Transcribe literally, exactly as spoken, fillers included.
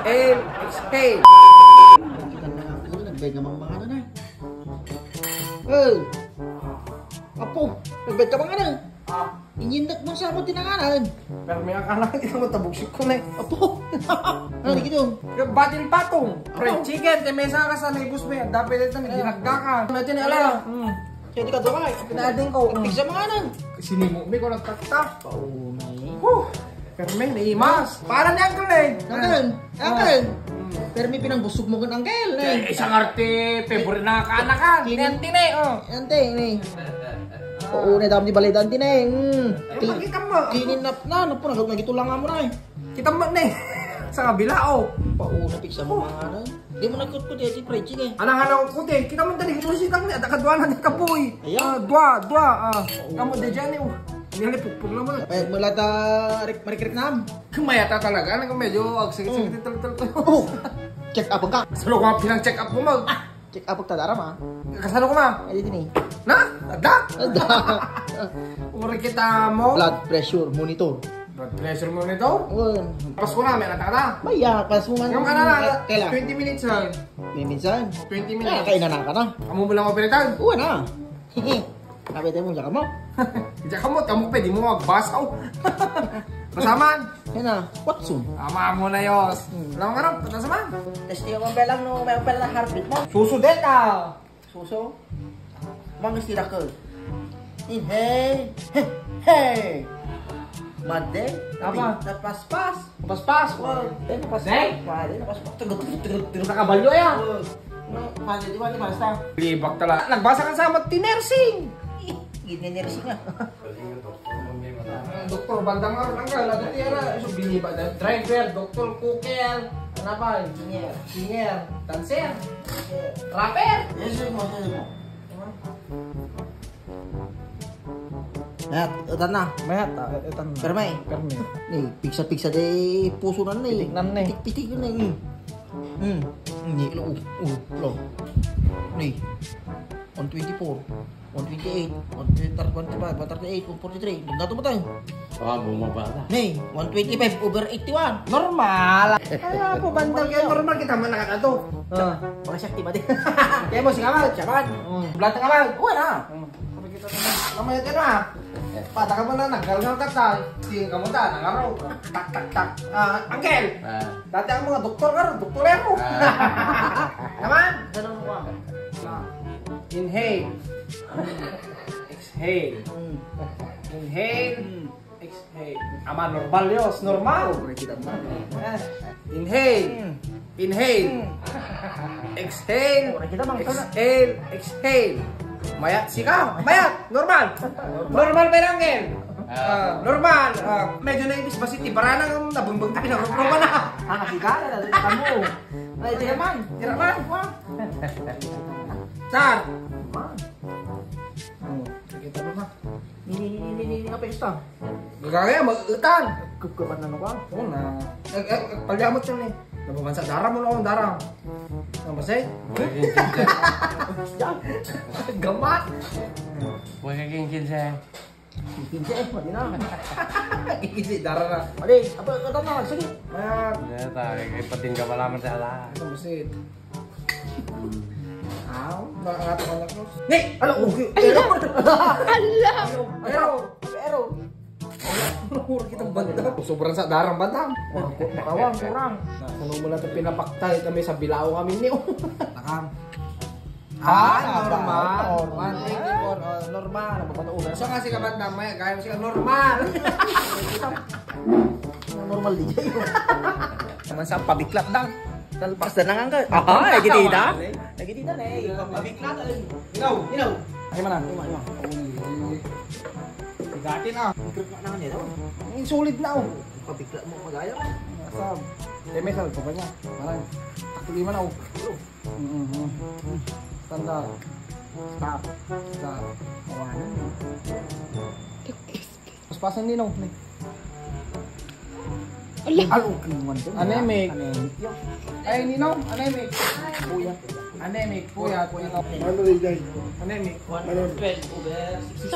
Inhale, exhale. Kita na nga, ano, nagbayad nga mga, mga ano na. Oh. Apo, nagbayad ka mga ano? Ah. Inyindak mo sa ako tinanganan. Pero may akala ka, di ka matabugsik ko na eh. Apo. Ano, di kito? Yung batil patong. Apo. Fried chicken, te mesa ka sa may bus may, dapat ito, may ginagda ka. Ano, dyan, ala? Hmm. Kaya di ka doon, ay. Pinading ko. Pigsa mga ano? Sinimo, may ko nagtaktak. Paunay. Huh. Pero may naimas. Para ni Uncle eh. Uncle. Uncle. Hmm. Pero may pinangbusog mo kan Uncle, eh. Eh, isang arte, favorite na kaanakan. Kinin- Yan, tine, oh. Yan, tine. Oo, na dami ni balidan, tine. Hmm. Eh, pakita mo. Kinin na, na, na po, nag-, nagitulang nga mo na, eh. Kita mo na, eh. Sa kabila, oh. Pauna, pigsa mo, mga ano. Di mo nagkutkuti, si Freddy, eh. Anang hanaw ko, te. Kita mo, tadi, kung si kang, ada ka dua na, di ka, boy. Ayan. Ah, dua, dua, ah. Oo. Kamu, di dyan, eh, oh. Nilipukpok naman. Payag mo lahat, ah, rik-, marikrik nam. Mayata talaga, ano, medyo agsik-agsik, Hmm. tal-, tal-, tal-. Oh, check up ka. Sa lugar pinang check up mo, mag- Ah, check up ka, daram, ah. Kasano ko, ma? Ay, di, di, ni. Na? Ada? Ada. Uri kita mo? Blood pressure monitor. Blood pressure monitor? Oo. Pasko na, may nata ka na? Maya, pasko nga. Yung ano na, Kailan? twenty minutes lang. May minsan? Twenty Ah, minutes. Kainan na ka na. Amo mo lang operator? Oo na. Sabi tayo mo, diyan ka mo? Diyan ka mo, tamo pwede mo magbasa, oh. Basaman. Yan na, Watson. Tama mo na, Yos. Hmm. Alam mo nga rin, patasaman. Testing mo pala no, may pala na heartbeat mo. Suso din, ah. Suso. Mangisira ka. Inhale. Hey, hey. Made. Tama. Napaspas. Paspas! Oh, eh, paspas. Day? Pare, napaspas. Tugut, tugut, tugut, tugut. Nakabalyo, ya. Oh. No, pare, di ba, di ba, basta? Libak talaga. Nagbasa ka sa mat, ti nursing. Gini nursing, ah. Ang doktor, bandang nga, ang gala, dati era, so, biniba na, driver, doktor, cooker, ano pa, Engineer. Singer, dancer, Engineer. Rapper. Yes, sir, mo, sir, mo. Mayat, utan na. Mayat, ah, utan na. Permi. Permi. Ni, pigsa-pigsa di puso na ni. Pitik na ni. Pitik-pitik na ni. Hmm. Ni, lo, oh, lo. Ni. One twenty-four, one twenty-eight, one thirty-five, one thirty-eight, one forty-three. Nagdato ba tayo? Ah, bumaba na. Ni, one twenty-five over eighty-one. Normal. Kaya po, bandal kayo. Normal kita man nakatato. Ah. Mga sakti ba din? Kaya mo, sige, Amal, siya man. Mm. Blat ka, Amal. Uy, na. Mm. Sabi kita naman, namaya ka na. Eh. Pata ka mo na, naggalgal ka ta. Sige ka mo ta, nangaro. Tak, tak, tak. Ah, Uncle. Ah. Dati ang mga doktor ka, doktorero. Ah. Naman? Ganun mo ka. Ah. Inhale. Exhale. Mm. Inhale. Mm. Exhale. Ama, normal, Yos. Normal. Oh, kita mo. Ah. Inhale. Hmm. Inhale. Hmm. Exhale. Oh, kita, Mang. Exhale. Exhale. Mayat, sika. Mayat. Normal. Normal, Perangel. Ah. Ah, normal. Ah, medyo naibis ba si Tibarana ng nabumbag na pinagrupa na? Ah, sika na, kamu. Ay, tira man. Tira man. Wah. Sar. Man. Oh, kita mo na. Ni, ni, ni, ni, ni, ni, apa yung star? Gagaya, mag-utan. Kupkupan na naman. Oo na. Eh, eh, eh, palyamot yun eh. Napapansa, dara mo na akong dara. Ano ba, say? Yan. Gamat. Huwag ka king kinse. Kinse, eh, pwede na. Kinse, dara na. Pwede, apa, ito na, sige. Ah. Hindi, tayo, kay pating ka pala, masala. Ano ba, say? Aw, nakakatawa na ko. Ni! Ala, okay. Ala! Ala! Pero, pero, puro kitang banda. Sobrang sa darang banda. Makawang, kurang. Nasa mo mula ito pinapaktay kami sa Bilao kami ni. Nakam. Ah, Ah, normal. normal. One twenty-four, oh, normal. Ano ba ito? So nga si kabanda, may gaya mo siya, normal. Normal di dyan. Naman sa pabiklat dang. Talpas na nga ka. Ah, lagi di da? Lagi di da na eh. Pabiklat, ay. Ilaw. Ilaw. Ay, mana? Ima, ima. Bigatin, ah. Ang solid na, oh. Pabiklat mo, magaya ka. Asam. Eh, may salto pa niya. Manang. Takuli man, oh. Mm-hmm. Tanda. Stop. Stop. Awanan. Paspasan ni, no? Ala. Alo, kinuwan to. Anemic. Anemic yun. Ay, Ninong, anemic. Kuya. Anemic, kuya, kuya. Ano, Ray Jay? Anemic. Ano?